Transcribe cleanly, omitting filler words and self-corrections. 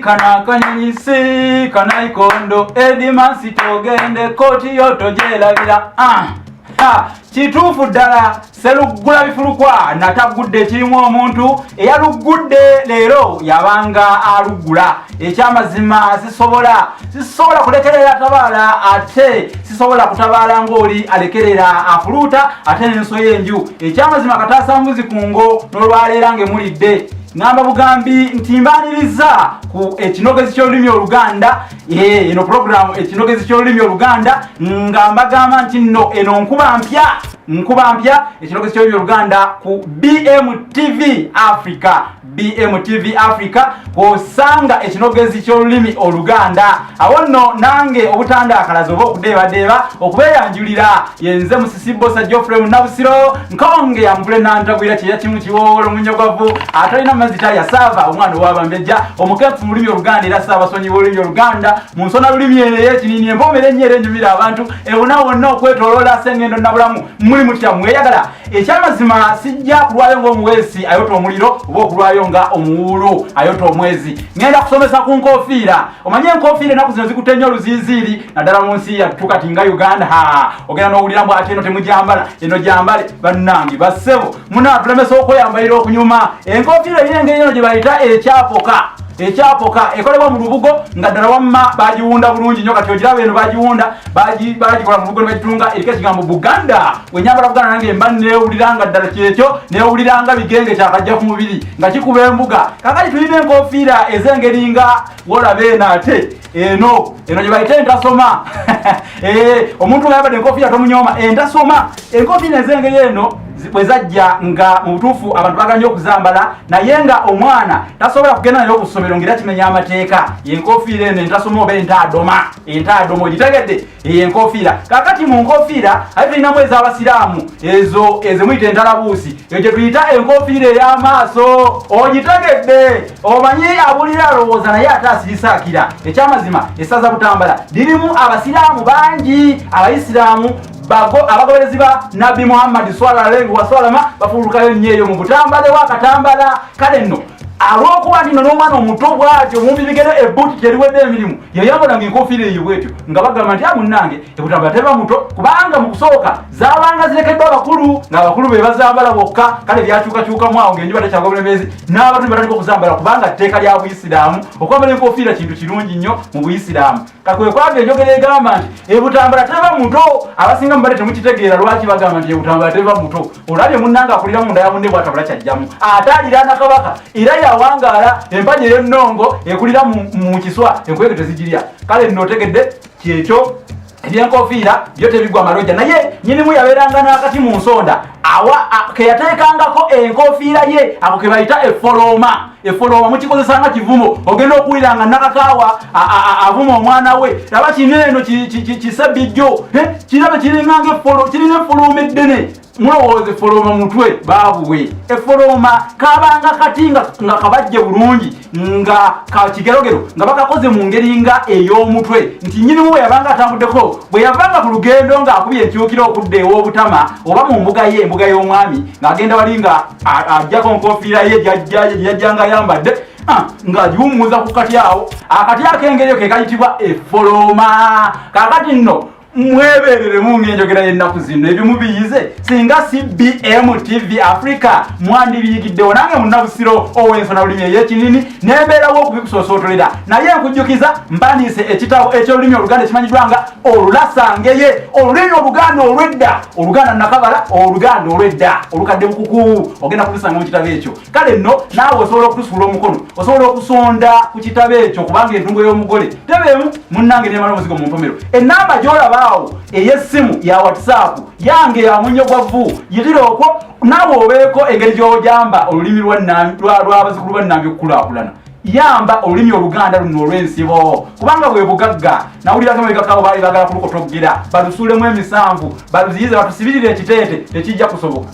Kana akanyonyi si kanaikondo edimansi togende kooti yo togyerabira. Ah, ha, kituufu ddala seruggula bifulukwa nataggudde ekirimu omuntu eyaluggudde leero yabanga aluggula. Ekyamazima sisobola kulekerera tabaala, ate sisobola kutabaala ng'oli alekerera afuluuta ate n'enso y'enju. Ekyamazima kataasa mbuzi ku ngo n'olwaleera ng'emulidde. Ngamba bugambi nti mbaniriza ku Ekinogezi ky'Olulimi Oluganda. Eno puroguramu Ekinogezi ky'Olulimi Oluganda, nga mbagamba nti nno eno nkuba mpya, nkuba mpya, Ekinogezi ky'Olulimi Oluganda ku BMTV Africa. BMTV Africa kwosanga Ekinogezi ky'Olulimi Oluganda. Awo nno nange obutandakalaza oba okudeebadeeba okubeeyanjulira, yenze Musisi Bosa Geoffrey Munabusiro Nkonge yamvule nantagwira kyeya kimu kiwoolo omunyogovu atalina mazzi talya saava omwana owabambejja omukefu mu lulimi Oluganda era saabasonyi b'olulimi Oluganda mu nsona lulimi eno ey'ekinini empoomera ennyo era enyumira abantu ewona wonna okwetoloola sengendo nabulamu. Muli mutya? Mweyagala? Ekyamazima sijja kulwayo ng'omuweesi ayota omuliro oba okulwayo nga omuwuulu ayota omwezi. Ngenda kusomesa ku nkofiira. Omanye enkofiira ennaku zino zikutte nnyo oluziiziiri, naddala mu nsi yattu kati nga Uganda. Ha, ogenda n'owulira mbu ate eno temugyambala, eno gyambale. Bannange bassebo, munaatulemesa okweyambalira okunyuma. Enkofiira erina engeri eno gye bayita ekyapoka. Ekyapoka ekolebwa mu lubugo nga ddala wamma bagiwunda bulungi nnyo. Kati ogiraba eno bagiwunda, bagikola mu lubugo ne bagitunga, eriko ekigambo Buganda. Wenyambala Buganda nange mba neewulira nga ddala kyekyo, neewulira nga bigenge kyakajja ku mubiri nga kikuba embuga. Kakati tulina enkofiira ez'engeri nga wolaba eno, ate eno gye bayita entasoma. Omuntu nga yabadde enkofiira tomunyooma. Entasoma, enkofiira ez'engeri eno bwe zajja nga mu butuufu abantu baganye okuzambala, naye nga omwana tasobola kugenda nayo ku ssomero ng'era kimenya amateeka. Yenkofiira eno entasoma oba entaadoma. Entaadoma ogitegedde? Eyo enkofiira. Kakati mu nkofiira ate tulinamu ez'abasiraamu, ezo ezemuyita entalabuusi, eyo gye tuyita enkofiira ey'amaaso. Ogitegedde? Omanyi abulira alowooza naye ate asirisaakira. Ekyamazima essaza Butambala lirimu abasiraamu bangi, abayisiraamu abagoberezi ba Nabbi Muhammadi swalla alaihi wasalama bafuulukayo nnyo eyo mu Butambala ewakatambala. Kale nno alwokuba nti no n'omwana omuto bwatyo mumpi bigere ebbuti teriwedde emirimu yayambalanga enkofiira eyo bwetyo, nga bagamba nti amunnange ebutambala teba muto, kubanga mu kusooka zabanga zirekeddwa abakulu, ng'abakulu be bazambala bokka. Kale byakyukakyukamu awo ng'enjuba tekyagwa bulemeezi n'abato ne batandika okuzambala, kubanga tteeka lya Buyisiraamu okwambala enkofiira kintu kirungi nnyo mu Buyisiraamu. Kakwe kwava enjogera egamba nti ebutambala teba muto. Abasinga mubadde temukitegeera lwaki bagamba nti ebutambala teba muto. Olabye munnange akulira munda ya munne bwatabula kyajjamu, ate aliraana kabaka era yawangaala empagi ey'ennongo ekulira mu kiswa, enkwege tezigirya. Kale nno otegedde kyekyo ebyenkofiira byo tebigwa malojja, naye nyinimu yabeeranga n'akati mu nsonda awa keyateekangako enkofiira ye, ako ke bayita efolooma. Efolooma mukikozesa nga kivumo. Ogenda okuwulira nga nakakaawa avuma omwana we, laba kino eno kisabijjo kirabe kiringanga efolo, kirina efolooma eddene. Mulowooza efolooma mutwe baabuwe. Efolooma kabanga kati nga kabajje bulungi nga kakigerogero, nga bakakoze mu ngeri nga ey'omutwe, nti nyinimu bwe yabanga atambuddeko, bwe yavanga ku lugendo ng'akubye enkyukira okudda ew'obutama oba mu mbuga ye, embuga y'omwami, ng'agenda wali nga ajjako nkofiira ye gyajjanga ayambadde, ng'agiwummuza ku kati awo. Akati ak'engeri eyo ke kayitibwa efolooma. Kaakati nno mwebereremu ng'enjogera y'ennaku zino ebyo mubiyize. Singa si BMTV Africa mwandibiyigiddewo. Nange munnabusiro ow'ensona lulimi ey'ekinini nembeerawo okubikusosootolera. Naye nkujjukiza, mpandiise ekitabo eky'olulimi Oluganda ekimanyiddwa nga Olulasangeye, olulimi Oluganda olw'edda, Oluganda nakabala, Oluganda olw'edda olukadde bukuku. Ogenda kulusanga mu kitabo ekyo. Kale nno naawe osobola okutusuula omukono, osobola okusonda ku kitabo ekyo, kubanga entungo y'omugole tebeemu munnange nemala omuzigo mu mpomero. Enamba gy'olaba awo ey'essimu ya WhatsApp yange ya munnyo gwa vvu, yitira okwo naawe obeeko engeri gy'ojamba olulimi lw'abazukulu bannambi okukulaakulana. Yamba olulimi Oluganda luno olw'ensibo, kubanga bwe bugagga. Nawulirako emabegakawo baali bagala kulukotoggera balusuulemu emisanvu, baluziyize, batusibirire ekiteete. Tekijja kusoboka.